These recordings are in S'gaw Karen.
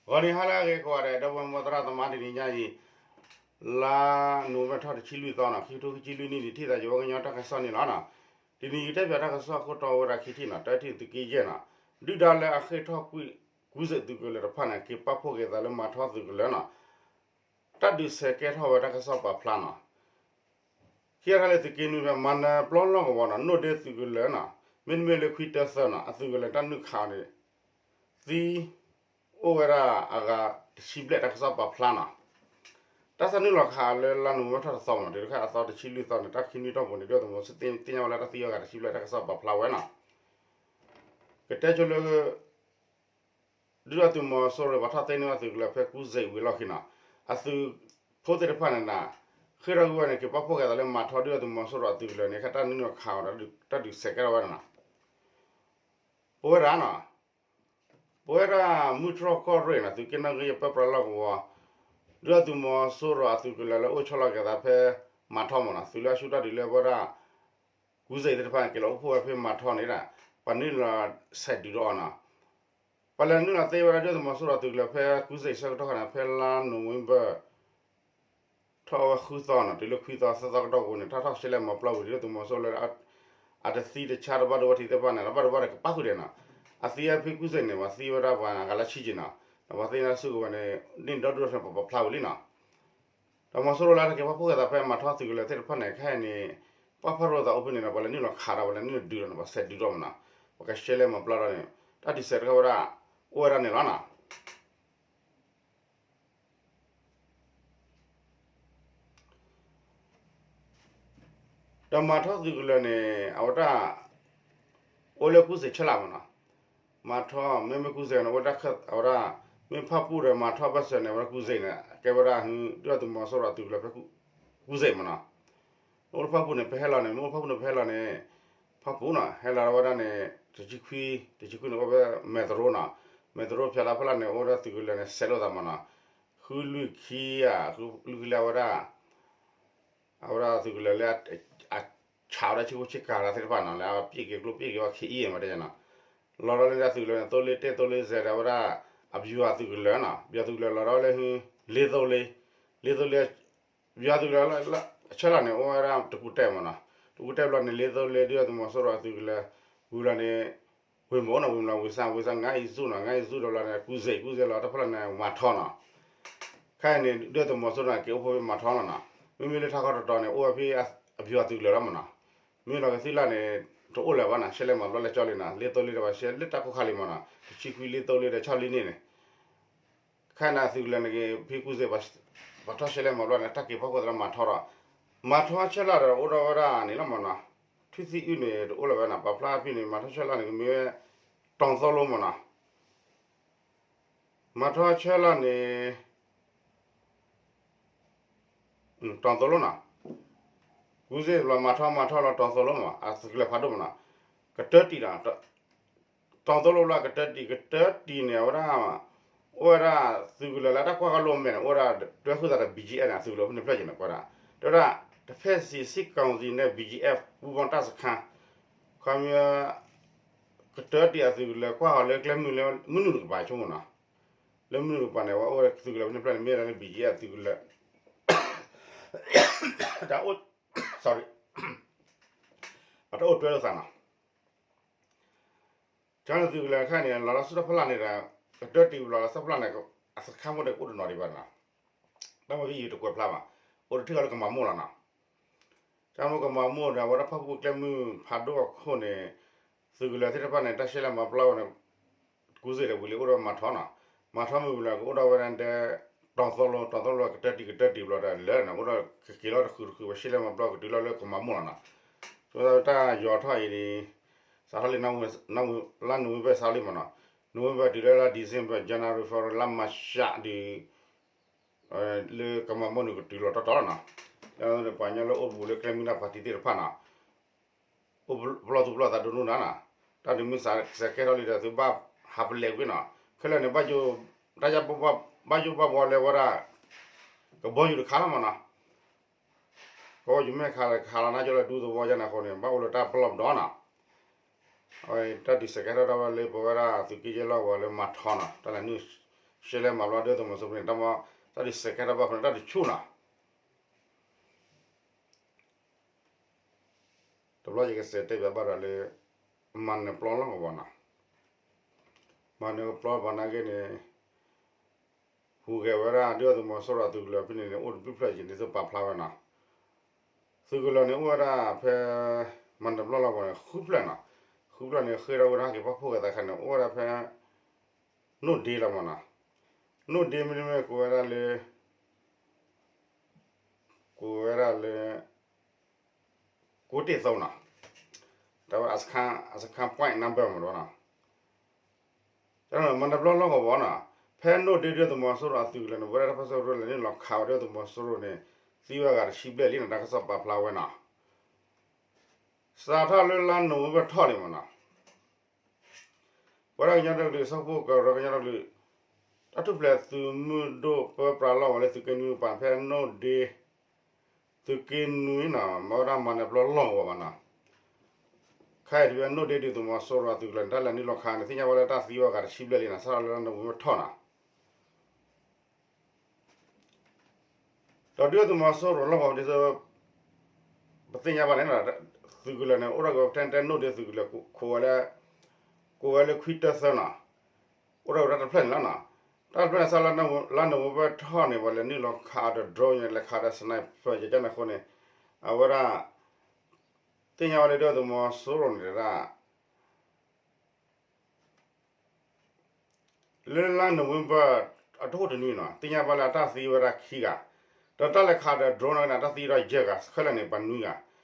ဂီၤနံၤဟါလၢအဂ့ၤကိးဂၤဒဲး ဒီပုၢ်ဝဲၢ်မိၢ်သရၣ်သမါ တနံၤညါအံၤ လါနိၣ်ဝ့ဘၢၣ်ထီၣ်တဆံလွံၢ်သီနီၤ ခံကထိခံဆံလွံၢ်နံၣ်န့ၣ် ထံၣ်သးယဝဲကညီတၢ်ကစီၣ်န့ၣ်လီၤနီၤ. တနံၤအံၤကတဲပၠးတၢ်ကစီၣ်ခိၣ်တီဝဲဒၣ်ခံထံၣ်နီၤ တၢထံၣ်သုးက့ယဲၢ်နီၤ ဒုၣ်ဒါလၢအဃ့ၢ်ထီၣ်ကွံာ်ကူစ့ၣ်သုးကလၢၤတဖၣ်န့ၣ် က့ၤပာ်ဖှိၣ်က့ၤသးလၢမၤထီသုးကလၢၤနီၤ တၢ်ဒုးဆဲးကဲထီၣ်ဝဲတၢ်ကစီၣ်ပာ်ဖျါနီၤ ခံခါလၢသုးက့နွံဖဲ မၤနၢၤပျီလီၢ်ကဝီၤနီၤ နိၣ်ဒ့သုးကလၢၤနီၤ မ့တမ့ၢ်လၢခွံတၢသၢနီၤ အသုးကလၢၤတၢ်နုာ်ခးအီၤန့ၣ် သံ အိၣ်ဝဲဒၣ်အဂၤတဆံဘျဲၣ်တၢ်ကစီၣ်ပာ်ဖျါနီၤ တၢ်သးနုာ်လီၤခးလၢလါနိၣ်ဝ့ဘၢၣ်ထီၣ်တသီမနီၤ တုၤတခါအသီတဆံလွံၢ်သီန့ၣ် တၢ်ခံနွံတီၢ်ပူၤန့ၣ် ဒုၣ်ဒါသုးမီၤစိရိၤသ့ၣ်ညါဝဲလၢ တၢ်သံအဂၤတဆံဘျဲၣ်တၢ်ကစီၣ်ပာ်ဖျါဝဲနီၤ ကတဲဆိလၢ ဒုၣ်ဒါသုးမီၤစိရိၤပှၤထီၣ်သ့န့ၢ်ဘၣ်သုးကလၢၤဖဲကူစ့ၣ်ဝံၤလီၢ်ခံနီၤ အသုးဖိသ့ၣ်တဖၣ်န့ၣ်နီၤ ဃ့ၢ်ထီၣ်ကွံာ်ဝဲန့ၣ် က့ၤပာ်ဖှိၣ်က့ၤသးလၢမၤထီဒုၣ်ဒါသုးမီၤစိရိၤအသုးကလၢၤန့ၣ် ခဲတၢ်နုာ်လီၤခးအီၤ တၢ်ဒုးဆဲးကဲထီၣ်ဝဲနီၤ ပဝဲဒၣ်နီၤ ပဝဲဒၣ်မုၢ်တြီၢ်ကီၢ်ရ့ၣ်နီၤ သုးက့နီၣ်ဂံၢ်ယပၢပြးလီၢ်ကဝီၤ ဒုၣ်ဒါသုးမီၤစိရိၤအသုးကလၢၤလၢအိၣ်ဆီလီၤက့ၤသးဖဲမၤထီမနီၤ သုးလၢအဆူၣ်တၢ်ဒုးလၢပဝဲဒၣ် ကူစ့ၣ်သ့ၣ်တဖၣ်န့ၣ် က့ၤလီၤအိၣ်ဖှိၣ်ဝဲဖဲမၤထီန့ၣ် ပှၤနုာ်လီၤဆဲးဒုးဒီးအီၤနီၤ ပှၤလဲၤနုာ်လီၤသ့ဝဲဒၣ်ဒုၣ်ဒါသုးမီၤစိရိၤအသုးကလၢၤဖဲကူစ့ၣ်ဆၢကတီၢ်ခါန့ၣ် ဖဲလါနိၣ်ဝ့ဘၢၣ် ထီၣ်ဝဲဃုသီနီၤ တုၤလၢခွံသီသၢသီကတီၢ်ပူၤန့ၣ် တၢ်ထီၣ်ရှဲလဲၣ်မၤပျီဝံၤ ဒုၣ်ဒါသုးမီၤစိရိၤလၢ အတသံတဆါတဘၣ်ဒိဘၣ်ထံးသ့ၣ်တဖၣ်န့ၣ် တဘၣ်ဒိဘၣ်ထံးကပၣ်ဃုာ်ဒဲးနီၤ အသံဖဲကူစ့ၣ်န့ၣ် ပှၤသံဝဲဒၣ်ပှၤအဂၤလၢဆံးက့နီၤ ဒီးပှၤသ့ၣ်ညါဆူကဝဲၤန့ၣ် ဒ်န့ၣ်ဒီဒူၣ်ဒီထၢန့ၣ် ပပာ်ဖျါဝံၤလံနီၤ ဒီးမီၤစိရိၤလၢတၢ်က့ၤပာ်ဖှိၣ်က့ၤသးဖဲမၤထီသုးကလၢၤသ့ၣ်တဖၣ်န့ၣ် ခဲအံၤန့ၣ် ပာ်ဖှိၣ်ရိသးအိၣ်ဖဲန့ၣ်ဒီး ပှၤလဲၤနုာ်လီၤခးဒီး ပှၤလဲၤနုာ်လီၤဒုးဒီးန့ၣ် ပှၤဆဲးဒုးဒီးမနီၤ ပှၤကရှဲလဲၣ်မၤပျီဒီးန့ၣ် တၢ်ဒုးဆဲးတခါဝဲဒၣ် အိၣ်ဝဲဒၣ်န့ၣ်လီၤနီၤ ဒီးမၤထီသုးကလၢၤန့ၣ် အဝဲဒၣ် အိၣ်လၢကူစ့ၣ်ဆၢလာ်မနီၤ မၤထီ မ့မ့ၢ်ကူစ့ၣ်န့ၣ် အိၣ်ဝဲဒၣ် အဝဲဒၣ် မ့ၢ်ဖၣ်ပူၣ်ဒီးမၤထီဘၣ်စၢၤန့ၣ် အဝဲဒၣ်ကူစ့ၣ်န့ၣ် ကဲဝဲဒၣ် ဒုၣ်ဒါသုးမီၤစိရိၤအသုးကလၢၤဖဲ ကူစ့ၣ်မနီၤ အိၣ်လၢဖၣ်ပူၣ်န့ၣ် ပဟဲလီၤန့ၣ် မ့ၢ်အိၣ်ဖၣ်ပူၣ်န့ၣ် ပဟဲလီၤန့ၣ် ဖၣ်ပူၣ်နီၤ ဟဲလီၤဝဲဒၣ်န့ၣ် တဆံခွံ တဆံခွံန့ၣ် အိၣ်ဖဲမဲၢ်တရိနီၤ မဲၢ်တရိဖၠးလါဖီလာ်န့ၣ် အိၣ်ဝဲဒၣ်သုးကလၢၤန့ၣ် ဆဲးလိာ်သးမနီၤ ဃုလွံၢ်ခံဧါ ဃုလွံၢ်ခံလၢအဝဲဒၣ် အဝဲဒၣ်သုးကလၢၤလၢ အဆးဝဲဒၣ်ဆ့ကိၣ်ဆ့ကၤလၢသ့ၣ်တဖၣ်နီၤ လၢအပျ့ၢ်က့ၤကျိပျ့ၢ်က့ၤဝဲ ခ့အံၤမတဲနီၤ လီၤဒီးလၢဒၣ်သုးကလၢၤန့ၣ် သိလ့ၣ်တ့ၢ်သိလ့ၣ်စဲးဒီးဝဲဒၣ် အပယီၤသုးကလၢၤနီၤ ပယီၤသုးကလၢၤလီၤဒီးလၢ လ့သိလ့ၣ် လ့သိလ့ၣ် ပယီၤသုးကလၢၤလၢ အဆၢလီၤန့ၣ် အိၣ်ဝဲဒၣ်တကူၣ်တဲာ်မနီၤ တကူၣ်တဲာ်ဘျီန့ၣ် လ့သိလ့ၣ် ဒုၣ်ဒါသုးမီၤစိရိၤအသုးကလၢၤ ဝံၤလီၤန့ၣ် ဝ့ၢ်မီၣ်နီၤ ဝ့ၢ်မီၣ်ဝ့ၢ်ဆၣ် ဝ့ၢ်ဆၣ် ငါအံၤဆူၣ်နီၤ ငါအံၤဆူၣ်ဒီးလီၤန့ၣ် ကူစ့ၣ် ကူစ့ၣ်လီၤ တၢ်ဖီလာ်န့ၣ် မၤထီနီၤ ခဲအံၤန့ၣ် ဒုၣ်ဒါသုးမီၤစိရိၤန့ၣ် က့ၤအိၣ်ဖှိၣ်ဖဲမၤထီနီၤနီၤ မ့မ့ၢ်လၢထးခီတီၤတီၤန့ၣ် အိၣ်ဝဲဖဲအပယီၤသုးကလၢၤလီၤမနီၤ မ့ၢ်လီၤကသံၣ်လၢ်န့ၣ် တအိၣ်လၢၤဘၣ်နီၤ ရှဲလဲၣ်မၤပျီလဲၤကၠီလံနီၤ လ့သိလ့ၣ်ဒီးပှၤရှဲလၢတၢ်ခိၣ်ခါလံမနီၤ တဆံခွံလ့သိလ့ၣ်ဒီးဆီလံန့ၣ်န့ၣ် ခဲအံၤန့ၣ်သုးကလၢၤန့ၣ်က့ၤ ဖဲကူစ့ၣ် ပှၤထီၣ်ရှဲလဲၣ်မၤပျီန့ၣ် တၢ်က့ၤပာ်ဖှိၣ်သးလၢမၤထီဒီး မၤထီဆၢလီၤဒီးအိၣ်ဒီးဝဲဒၣ်န့ၣ်လီၤမနီၤ ထွံၣ်သံၣ်အုၣ်န့ၣ် တအိၣ်လၢၤဘၣ်နီၤ ပာ်ဖျါဖဲန့ၣ် မၤထီဆၢလီၤန့ၣ် ကမ့ၢ်ဝဲ တီၤသိလိမနီၤ မၤထီဆၢလီၤန့ၣ် တီၤသိလိနီၤ ကူစ့ၣ်လီၤမၤထီမၤထီလီၤတီၤသိလိမနီၤ အသုးကလၢၤဖးဒိၣ်မနီၤ ကတၢတံၢ်ဒီး တီၤသိလိလၢကတၢတံၢ် ကတၢတံၢ်န့ၣ် အဝဲဒၣ် အိၣ်ဝဲဒၣ်သုးကလၢၤလၢတၢ်ကွၢ်ကီလိာ်မဲာ်န့ၣ် အိၣ်ဝဲဒၣ်တွဲဃုာ်သးဒီး ဘီကၠံအ့ၣ် န့ၣ် အသုးကလၢၤဖဲန့ၣ်ဖျၢၣ်က့ၤန့ၣ် ကွၢ်ဒၣ် တဲဝဲဒၣ် တဖဲစံး စစ်ကောင်စီ န့ၣ် ဘီကၠံအ့ၣ် ပူၤဘီတၢ်စခါ ခီမ့ၢ် ကတၢတံၢ်အသုးကလၢၤကွၢ်ဃီၤလၢကျဲမုၢ်လၢမုၢ်နုာ်တကပၤဆိကမိၣ်နီၤ လၢမုၢ်နုာ်တကပၤန့ၣ် အဝဲအိၣ်ဝဲသုးကလၢၤဖဲန့ၣ်ဖျၢၣ်န့ၣ် မ့ၢ်ဝဲဒၣ်လၢ ဘီကၠံအ့ၣ် အသုးကလၢၤ တၢ်အိၣ် sorry အတၢ်အိၣ်တွဲလိာ်သးနီၤ ကၠီန့ၣ်သုးကလၢၤခဲအံၤန့ၣ် လီၤလီၤဆူတၢ်ဖီလာ်န့ၣ်ဒီး ကတၢတံၢ်လီၤလီၤဆူတၢ်ဖီလာ်န့ၣ် အစခါဖိန့ၣ် ကအိၣ်တနီၤဒံးဘၣ်နီၤ တၢ်မ့ၢ်ဖဲယံာ်တကွဲးဖျါဘၣ် အိၣ်တထံၣ်ဃီလၢကမၤမိၢ်လီၤနီၤ တၢ်မ့ၢ်ကမၤမိၢ်ဒီး အဝဲဒၣ်ဖၣ်ပူၣ်ကျဲမုၢ်ဖးဒိၣ်အခိၣ်န့ၣ် သုးကလၢၤသ့ၣ်တဖၣ်န့ၣ် တၢ်ရှဲလဲၣ်မၤပျီဝဲန့ၣ် ကူစ့ၣ်ဒီးဝံၤလံ အိၣ်ဒီးမၤထီနီၤ မၤထီမုၢ်ဝံၤလီၤ ကအိၣ်ဒီးဝဲဒၣ် တီၤသိလိ တီၤသိလိ ကတၢတံၢ် ကတၢတံၢ်ဘျီဒီးလၢန့ၣ် အိၣ်ဒီးကက့ၤလီၤတဃုာ်တဃုာ် ပှၤရှဲလဲၣ်မၤပျီကတုၤလီၤလၢကမၤမိၢ်လီၤနီၤ တၢ်ယီၤထီၣ်အံၤန့ၣ် စးထီၣ်လံ လါနိၣ်ဝ့ဘၢၣ်စးထီၣ်လံမနီၤ နိၣ်ဝ့ဘၢၣ်တုၤလၢလါ December, January, February, လါမၢ်ၡးဒုး လၢကမၤမိၢ်န့ၣ်ကတုၤလီၤတီတီလီၤနီၤ ပှၤကညီလၢအိၣ်ဘူးလၢကျဲမုၢ်နၢ်ပၢၢ်ထံသ့ၣ်တဖၣ်နီၤ အိၣ်ပလီၢ်သူၣ်ပလီၢ်သးဒိၣ်ဒိၣ်နၤနီၤ တၢ်ဒုးမ့ၢ်စးကဲထီၣ်လံဒီး သုဘၣ်ဟးပလဲးကွံာ်နီၤ ခဲလၢာ်န့ၣ် တၢ်ယါဘၣ်ယိၣ်ဘၣ်ဘှီလၢဝဲဒၣ် ကဘီယူၤတခါလီၤမနီၤ ကဘီယူၤမ့ၢ်ခးလီၤခးလီၤနၤကၠီလၢဒူသဝီယါန့ၣ်အဃိန့ၣ် ဘၣ်အိၣ်လၢတၢ်ပလီၢ်ပဒီနီၤ အဝဲတၢ်ဒုးစဲးကဲထီၣ်ဒၣ်ဝဲလၢပဝဲဒၣ်သုးက့ယဲၢ်လီၢ်ကဝီၤလၢမၤထီနီၤ တၢ်လဲၤနုာ် ရှဲလဲၣ်မၤပျီဒုၣ်ဒါသုးမီၤစိရိၤဖဲန့ၣ် တၢ်မၤ တၢ်ဒုးစဲးကဲထီၣ်ဘၣ်ဖဲန့ၣ် တၢ်ဒုးဆူၣ်နီၤ တဘျီယကစဲးတဲပၠးဘၣ်ဒီးလၢ မၤနၢၤပျီလီၢ်ကဝီၤနီၤ, မၤနၢၤပျီဘၣ်နာ်က့န့ၣ် ဟူးဂဲၤဝဲဒၣ်ဒုၣ်ဒါသုးမီၤစိရိၤအသုးကလၢၤဖဲန့ၣ်န့ၣ် အိၣ်တဘျုးဖျၢၣ်ယံၤန့ၣ်သုပာ်ဖျါဝဲနီၤ, သုးကလၢၤန့ၣ်အိၣ်ဝဲဒၣ်ဖဲ မၤနၢၤပျီလီၢ်ကဝီၤန့ၣ် ဃုဖျၢၣ်နီၤ, ဃုဖျၢၣ်န့ၣ်ဃ့ထီၣ်ဝဲဒၣ်ဟဲက့ၤပာ်ဖှိၣ်က့ၤသးခါန့ၣ် အိၣ်ဝဲဒၣ်ဖဲ နိၣ်ဒ့လီၤမးနီၤ, နိၣ်ဒ့မ့တမ့ၢ်ကိးဝဲဒၣ်လၢ ကိးဝဲဒၣ်လၢ ကိးတ့ၢ်သိနီၤ, တၢ်ဝဲအစခန်း point number မးနီၤ, မၤနၢၤပျီလီၢ်ကဝီၤနီၤ, ဖဲနိၣ်ဒ့ဒုၣ်ဒါသုးမီၤစိရိၤအသုးကလၢၤန့ၣ် ပဝဲဒၣ်တၢ်ပၢၢ်ဆၢကရူၢ်လဲၤနုာ်လီၤခးဝဲဒၣ်သုးမီၤစိရိၤန့ၣ် သံဝဲဂၤတဆံဘျဲၣ်လံနီၤ တၢ်ကစီၣ်ပာ်ဖျါဝဲနီၤ, စးထီၣ်လၢလါနိၣ်ဝ့ဘၢၣ်ထီၣ်န့ၣ်မးနီၤ ပဝဲဒၣ်ကညီဒီကလုာ် စၢဖှိၣ်ကရၢကညီဒီကလုာ် တၢ်ထူၣ်ဖျဲးသုးမုၢ်ဒိၣ်ပၢပြးလီၢ်ကဝီၤလၢသုးက့နွံပၤဖဲနိၣ်ဒ့ သုးက့နွံနီၤ မ့ၢ်ဝဲဒၣ်မၤနၢၤပျီလီၢ်ကဝီၤမးနီၤ, ခဲအံၤဒ်ဖဲနိၣ်ဒ့ဒုၣ်ဒါသုးမီၤစိရိၤအသုးကလၢၤန့ၣ် တၢ်လဲၤနုာ်လီၤခးန့ၣ် သ့ၣ်ညါဝဲလၢတၢ်သံဝဲဂၤတဆံဘျဲၣ်လံနီၤ စးထီၣ်လၢလါနိၣ်ဝ့ဘၢၣ်ထီၣ်နီၤ ဒီးဒုၣ်ဒါသုးမီၤစိရိၤလီၢ်ကဝီၤဒ်သိး ပသ့ၣ်ညါဘၣ်န့ၣ် သုးကလၢၤန့ၣ် အိၣ်ထီၣ်က့ၤဝဲဖဲတဲနိၣ်ဒ့သုးကလၢၤ ခိးဝဲလၢ ကိးဝဲလၢခွံတၢသၢနီၤ, အိၣ်ထီၣ်က့ၤဝဲတၢ်တဖျၢၣ်န့ၣ်လီၤနီၤ, တၢ်တဖျၢၣ်န့ၣ် စးလၢလါနိၣ်ဝ့ဘၢၣ်ထီၣ်န့ၣ် ပှၤလဲၤနုာ်လီၤခးဒီး drone လဲၤခးဒီး sniper ကန့ၣ်အဃိန့ၣ် အဝဲဒၣ် သ့ၣ်ညါဝဲလၢဒုၣ်ဒါသုးမီၤစိရိၤန့ၣ်ဒၣ် လၢလါနိၣ်ဝ့ဘၢၣ် အတဟိၣ်တနွံနီၤ သ့ၣ်ညါဘၣ်လၢအတၢ်သံဝဲဒၣ်ခံဂၤ, ဒီးတၢ်လဲၤခးဒီး drone န့ၣ် တၢ်သံဝဲဒၣ်ယဲၢ်ဂၤ ခဲလၢာ်န့ၣ် ပှၤနွံဂၤ,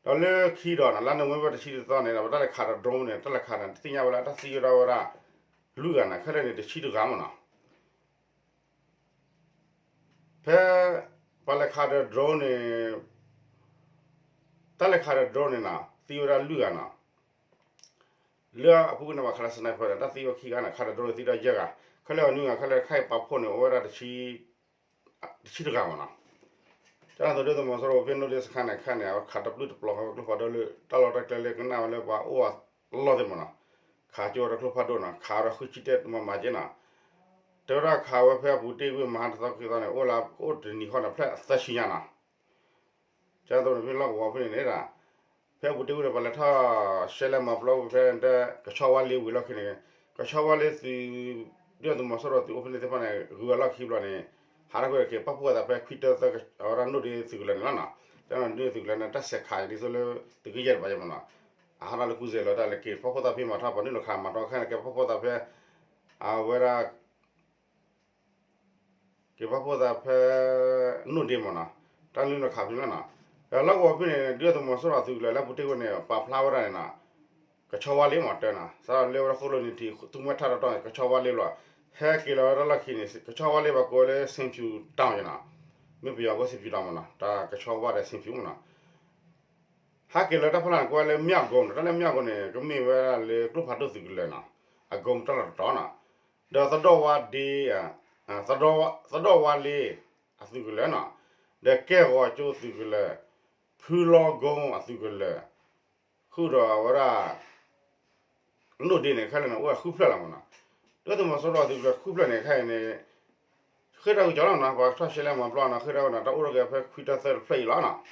ဒီးလၢခံဒီးနီၤ လါနိၣ်ဝ့ဘၢၣ်တဆံတသီန့ၣ် ဒီးပတၢ်လဲၤခးဒီး drone န့ၣ် တၢ်လဲၤခးဒီး သ့ၣ်ညါဝဲလၢအတၢ်သံဝဲဒၣ်ဝဲဒၣ် လွံၢ်ဂၤန့ၣ် ခဲလၢာ်န့ၣ် တဆံတဂၤမးနီၤ ဖဲ ပှၤလဲၤခးဒီး drone န့ၣ် တၢ်လဲၤခးဒီး drone န့ၣ်နီၤ သံဝဲဒၣ်လွံၢ်ဂၤနီၤ, လၢအပူၤကွံာ်န့ၣ် ပှၤခးဒီး sniper န့ၣ် တၢ်သံဝဲခံဂၤန့ၣ် ခးဒီး drone န့ၣ် သံဝဲဒၣ်ယဲၢ်ဂၤ, ခဲလၢာ်အနွံဂၤ ခဲလၢာ်ခဲအံၤပာ်ဖှိၣ်န့ၣ် အိၣ်ဝဲဒၣ် တဆံတဂၤမးနီၤ, ကန့ၣ်သိးဒုၣ်ဒါသုးမီၤစိရိၤဖဲနိၣ်ဒ့စခါန့ၣ် ခဲအံၤန့ၣ် အဝဲခးတပျုၢ်တပျီၤဃီဝဲကျိဖးဒိၣ်လၢ တၢ်လီၢ်တၢ်ကျဲလၢကနၣ်ဝဲလၢပှၤအိၣ်အလီၢ်သ့ၣ်မးနီၤ, ခးကၠိဝဲဒီးကျိဖးဒိၣ်နီၤ ခးဝဲဒီးဃုဆံတဲာ်မးမးက့နီၤ, တဲဝဲဒၣ်ခးဝဲဖဲအပူၤတ့ၢ်ကွံာ်မဟါတသီခံသီန့ၣ် အိၣ်လၢအိၣ်တနံၤဃီန့ၣ် ဖျဲၣ်သၢဆံညါနီၤ ကန့ၣ်သိးန့ၣ် ဖဲလီၢ်ကဝီၤဖဲန့ၣ်န့ၣ် ဖဲအပူၤတ့ၢ်ကွံာ်န့ၣ် ပှၤလဲၤထီၣ်ရှဲလဲၣ်မၤပျီဖဲ ကဆီဝါလ့ဝံၤလီၢ်ခံန့ၣ် ကဆီဝါလ့သုး ဒုၣ်ဒါသုးမီၤစိရိၤသုးအိၣ်ဖဲန့ၣ်သ့ၣ်တဖၣ်န့ၣ် ဂုၤဝဲလီၢ်ခံဘျီန့ၣ် ဟးထီၣ်ကွံာ်က့ၤပာ်ဖှိၣ်သးဖဲခွံတၢသၢ အဝဲဒၣ်နိၣ်ဒ့သုးကလၢၤန့ၣ်လီၤနီၤ, ကန့ၣ်ဒုၣ်ဒါသုးကလၢၤန့ၣ် တၢ်ဆဲးခးဒ်သိးလၢ သုးကယဲၢ်တပၤယဲၢ်မးနီၤ, အဟးထီၣ်လၢကူစဲးလီၤတၢ်လဲၤက့ၤပာ်ဖှိၣ်သးဖဲမၤထီၣ်ပှၤနုာ်လီၤခးမၤထီၣ်ခဲန့ၣ် က့ၤပာ်ဖှိၣ်သးဖဲ အဝဲဒၣ် က့ၤပာ်ဖှိၣ်သးဖဲ နိၣ်ဒ့မးနီၤ, တၢ်နုာ်လီၤခးဖဲန့ၣ်လီၤနီၤ, ဒီးလီၢ်ကဝီၤဖဲန့ၣ် ဒုၣ်ဒါသုးမီၤစိရိၤအသုးကလၢၤလၢအပူၤတ့ၢ်ကွံာ်န့ၣ် ပာ်ဖျါဝဲဒၣ်န့ၣ်နီၤ, ကဆီဝါလ့မးတၢ်နီၤ, စးထီၣ်လၢဝဲဒၣ်ဃိၣ်လိနံၤထံး သူမှဲထၣ်တီတီန့ၣ် ကဆီဝါလ့ဘျီ, ဟဲက့ၤလီၤဝဲဒၣ်လီၢ်ခံန့ၣ် ကဆီဝါလ့ပှၤကိးဝဲလၢ ဆင်ဖြူတောင် နီၤ, မ့ၢ်ပယီၤကိး ဆင်ဖြူတောင် မးနီၤ, တၢ်ကဆီဝါဒီး ဆင်ဖြူ မးနီၤ ဟဲက့ၤလီၤတၢ်ဖီလာ်န့ၣ် ကိးဝဲလၢ မၠၣ်ကိၤ နီၤ, တၢ်လၢ မၠၣ်ကိၤ န့ၣ် ကမ့ၢ်ဝဲဒၣ်လၢကျိဖးဒိၣ်သုးကလၢၤနီၤ, အကိၤတၢ်လီၢ်တတီၤနီၤ, ဒီးသဒီၣ်ဝါဒ့, သဒီၣ်ဝါလ့ အသုးကလၢၤနီၤ, ဒီးကဲၣ်ဂီၤကၠိသုးကလၢၤ, ဖုလီကိအသုးကလၢၤ, ဃုာ်ဒီးအဝဲဒၣ် နိၣ်ဒ့န့ၣ် ခဲလၢာ်န့ၣ် အိၣ်ဝဲဃုဖျၢၣ်လီၤမးနီၤ, ဒုၣ်ဒါသုးမီၤစိရိၤအသုးကလၢၤဃုဖျၢၣ်န့ၣ် ခဲအံၤန့ၣ် ဃ့ၢ်ထီၣ်က့ၤကၠီလီၤနီၤ, ပှၤထီၣ်ရှဲလဲၣ်မၤပျီနီၤ, ဃ့ၢ်ထီၣ်ဝဲနီၤ, တၢ်အိၣ်ထီၣ်က့ၤဖဲခွံတၢသၢတဖျၢၣ်အံၤလီၤနီၤ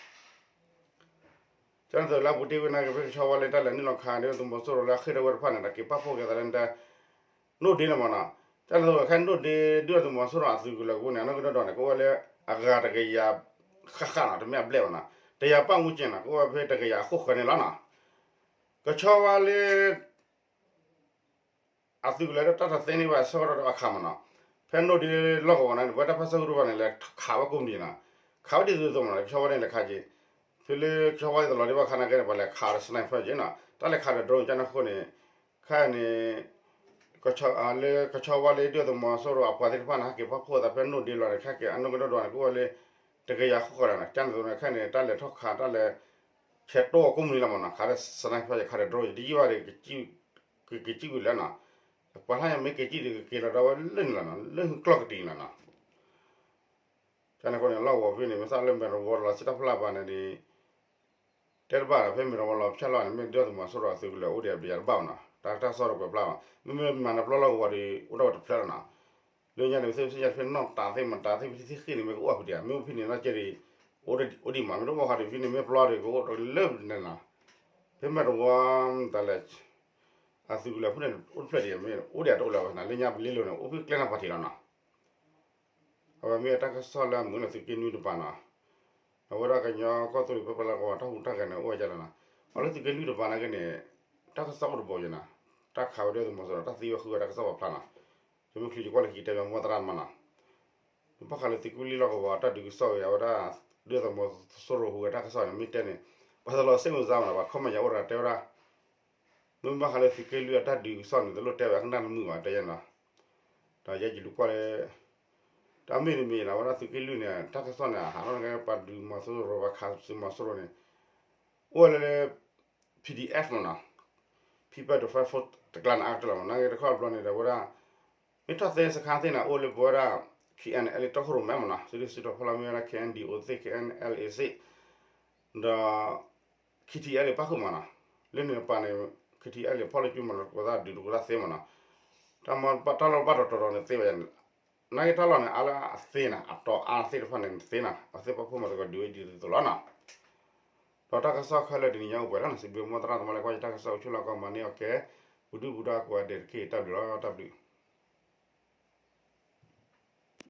ကန့ၣ်သိးလၢအပူၤတ့ၢ်ကွံာ်န့ၣ်က့ၤဖဲကဆီဝါလ့ တၢ်လဲၤနုာ်လီၤခးဒုၣ်ဒါသုးမီၤစိရိၤလၢအဃ့ၢ်ထီၣ်ဝဲတဖၣ်န့ၣ် တၢ်က့ၤပာ်ဖှိၣ်က့ၤသးလၢနတဲ နိၣ်ဒ့န့ၣ်မးနီၤ, ကန့ၣ်သိးခဲအံၤ နိၣ်ဒ့ဒုၣ်ဒါသုးမီၤစိရိၤအသုးကလၢၤအဃိန့ၣ် အနီၢ်ကဒီးဒီးန့ၣ် ကအိၣ်ဝဲလၢအဂၤတကယၤဃၣ်ဃၣ်နီၤ, တမ့ၢ်အဘျဲၣ်ဘၣ်နီၤ, တကယၤပၣ်မူက့ၤနီၤ, ကအိၣ်ဝဲဖဲတကယၤအဃိၣ်ဃၢၤန့ၣ်လီၤနီၤ, ကဆီဝါလ့ အသုးကလၢၤတၢ်တသ့န့ၢ်ဘၣ်ဆၢကတီၢ်တဘၣ်ခးမးနီၤ, ဖဲနိၣ်ဒ့လီၢ်ကဝီၤန့ၣ် ပဝဲတၢ်ပၢၢ်ဆၢကရူၢ်ဘၣ်န့ၣ် လဲၤခးဝဲကိးမုၢ်နံၤနီၤ, ခးဝဲဒ်သိးသိးမးနီၤ, ကဆီဝါလ့န့ၣ် လဲၤခးက့ၤ, ဖဲလၢကဆီဝါလ့တလီၤဒံးဘၣ်ခါနာ်က့န့ၣ် ပှၤလဲၤခးဒီး sniper က့ၤနီၤ, တၢ်လဲၤခးဒီး drone ကန့ၣ်အဃိန့ၣ်, ခဲအံၤန့ၣ် လၢကဆီဝါလ့ဒုၣ်ဒါသုးမီၤစိရိၤအပှၤသ့ၣ်တဖၣ်န့ၣ် ဟဲက့ၤပာ်ဖှိၣ်သးဖဲနိၣ်ဒ့လီၤန့ၣ် ခဲက့ၤအနီၢ်ကဒီးဒီးန့ၣ် ကအိၣ်ဝဲလၢ တကယၤဃိၣ်ဃၢၤန့ၣ်, ကန့ၣ်သိးန့ၣ် ခဲအံၤန့ၣ် တၢ်လဲၤထီၣ်ခး တၢ်လဲၤ ဆဲးတိၢ်အီၤကိးမုၢ်နံၤလီၤမးနီၤ, ခးဒီး sniper ခးဒီး drone ယတယံာ်ဘၣ်ဒီး ကက့ၤစံၣ်ကွံာ်လဲၣ်နီၤ, ပှၤဟါညါမ့ၢ်က့ၤစံၣ်ဒီး ကက့ၤလီၤဒီးဝဲလၢန့ၣ်လီၤနီၤ, လၢကျီၢ်ကတံၤန့ၣ်လီၤနီၤ, ကန့ၣ်အဃိန့ၣ် လီၢ်ကဝီၤဖဲန့ၣ် မ့ၢ်သးလၢမဲာ်တဝီလီၤစံၣ်တၢ်ဖျါဘၣ်န့ၣ်ဒီး တဲတဘၣ်ဒီး ဖဲမဲာ်တဝီလီၤဖျါလီၤန့ၣ် မ့ၢ်ဒုၣ်ဒါသုးမီၤစိရိၤအသုးကလၢၤအိၣ်ဒီး ပယၤတဘၣ်ဘၣ်နီၤ, တၢ်ကစီၣ်တကွဲးဖျါဘၣ်, မ့မ့ၢ်မၤနၢၤပျီလီၢ်ကဝီၤဒီး အိၣ်ဒၣ်ဝဲတဖျၢၣ်လီၤနီၤ, လၢညါန့ၣ် ပသ့ၣ်ပသ့ၣ်ညါတဖၣ်နီၢ်တၢ်သ့ၣ်မတၤသ့ၣ် ပထံၣ်သ့ၣ်ဃ့ၢ်န့ၣ် မ့ၢ်ကအိၣ်ဖဲဒံးဧါ, မ့ၢ်အိၣ်ဖဲန့ၣ်နီၢ်ကဲဒံး အိၣ်ဒံးမး, မ့ၢ်တအိၣ်ဘၣ်ဃးဒံးဖဲန့ၣ် မ့ၢ်ပျီဒံး ကအိၣ်ဒီးလၢပဒဲးနီၤ, ဖဲမ့ၢ်တဝီ တၢ်လဲၣ် အသုးကလၢၤဖိန့ၣ် အိၣ်တဖျၢၣ်ဒံး မ့ၢ်အိၣ်ဒံးတအိၣ်လၢၤဘၣ်န့ၣ် လၢညါပလ့လိာ်န့ၣ် အိၣ်ဖဲကျဲန့ၣ်ပှၤထံးလီၤနီၤ. အဝဲမ့ၢ်တၢ်ကစီၣ်လၢအမုာ်လၢသုးက့နွံတပၤနီၤ, အဝဲဒၣ်ကညီကီၢ်သူလ့ၤပၢပြးလၢကဝီၤတၢ်ဟူးတၢ်ဂဲၤန့ၣ် အိၣ်ဝဲဒၣ်လီၤနီၤ. အလၢသုးက့လွံၢ်တပၤနာ်က့န့ၣ် တၢ်ကစီၣ်အိၣ်တဘီယဲနီၤ, တၢ်ခးဝဲဒၣ်သုးမီၤစိရိၤ တၢ်သံဝဲဃုဝဲတၢ်ကစီၣ်ပာ်ဖျါနီၤ, ယမ့ၢ်ချုးယကွၢ်လၢခံတဲဘၣ်မီၢ်သရၣ်မးနီၤ. ဘၣ်ဃးလၢသုးက့လွံၢ်လီၢ်ကဝီၤတၢ်ဒုးကစီၣ်ဝဲ အဝဲဒၣ် ဒုၣ်ဒါသုးမီၤစိရိၤဟူးဝဲတၢ်ကစီၣ်န့ၣ် မ့ၢ်တဲန့ၣ် ပှၤတလီၤစ့ၣ်မုၢ်စါမးနီၤ, ပှၤခီမီၢ်ယၤအိၣ်ဒီးတဲဝဲဒၣ် မ့ၢ်ဘၣ်ဃးလၢသုးက့လွံၢ်အတၢ်ဒုးကစီၣ်န့ၣ် တလိၣ်တဲဝဲအကနၣ်တမုာ်ဘၣ်တဲယဲနီၤ. ဒီးယဲယလူၤကွၢ်လၢ တၢ်မ့ၢ်တမ့ၢ်နီၤ အဝဲဒၣ်သုးက့လွံၢ်န့ၣ် တၢ်ကစီၣ်န့ၣ် အဟးထီၣ်န့ၣ် ပှၤဒုးမီၤစိရိၤ ပှၤခးသုးမီၤစိရိၤန့ၣ် အိၣ်ဝဲလၢ P D F မးနီၤ, People Defense Force တကျါန့ၣ် အါကတၢၢ်လီၤမး နာ်က့တခီတဘျီန့ၣ်ဒီး အဝဲဒၣ် မ့ၢ်ထီၣ်သ့စခါသ့ၣ်န့ၣ် အိၣ်လၢပဝဲဒၣ် K N L A တီခိၣ်ရိၣ်မဲမးနီၤ, စုဒုၣ်စုတီၤဖီလာ်မ့ၢ်ဝဲဒၣ် K N D O သ့ၣ် K N L A သ့ၣ် ဒီး K T L A ပၣ်ဃုာ်မးနီၤ, လၢန့ၣ်တပၤန့ၣ် K T L A ဖီၣ်လၢကၠူမးနီၤ တကိးသးဒုးတကိးသးသ့မးနီၤ, တၢ်မ့ၢ်တၢ်လီၢ်ဘၣ်တတီၤတီၤန့ၣ်သ့ဝဲ နာ်က့တၢ်လီၢ်န့ၣ် အါလၢအသ့နီၤ အတီၤအါသ့ၣ်တဖၣ်န့ၣ်သ့နီၤ အသ့ၣ်ပာ်ဖှိၣ်မးတကီၢ်ဒုးဝဲဒ်သိးသိးလီၤနီၤ. ဒီးတၢ်ကစီၣ်ခဲလၢာ်တနံၤညါအိၣ်ပှဲၤလီၤနီၤ, စံးဘျုးမီၢ်သရၣ်သမါလၢကွၢ်ယတၢ်ကစီၣ်အိၣ်ဆူၣ်လီၢ်ကီၢ်မၤန့ၢ်အီၣ်ကဲ ပဒုၣ်ပဒါကိးဂၤဒဲးတက့ၢ် တၢ်ဘျုးလီၤ တၢ်ဘျုး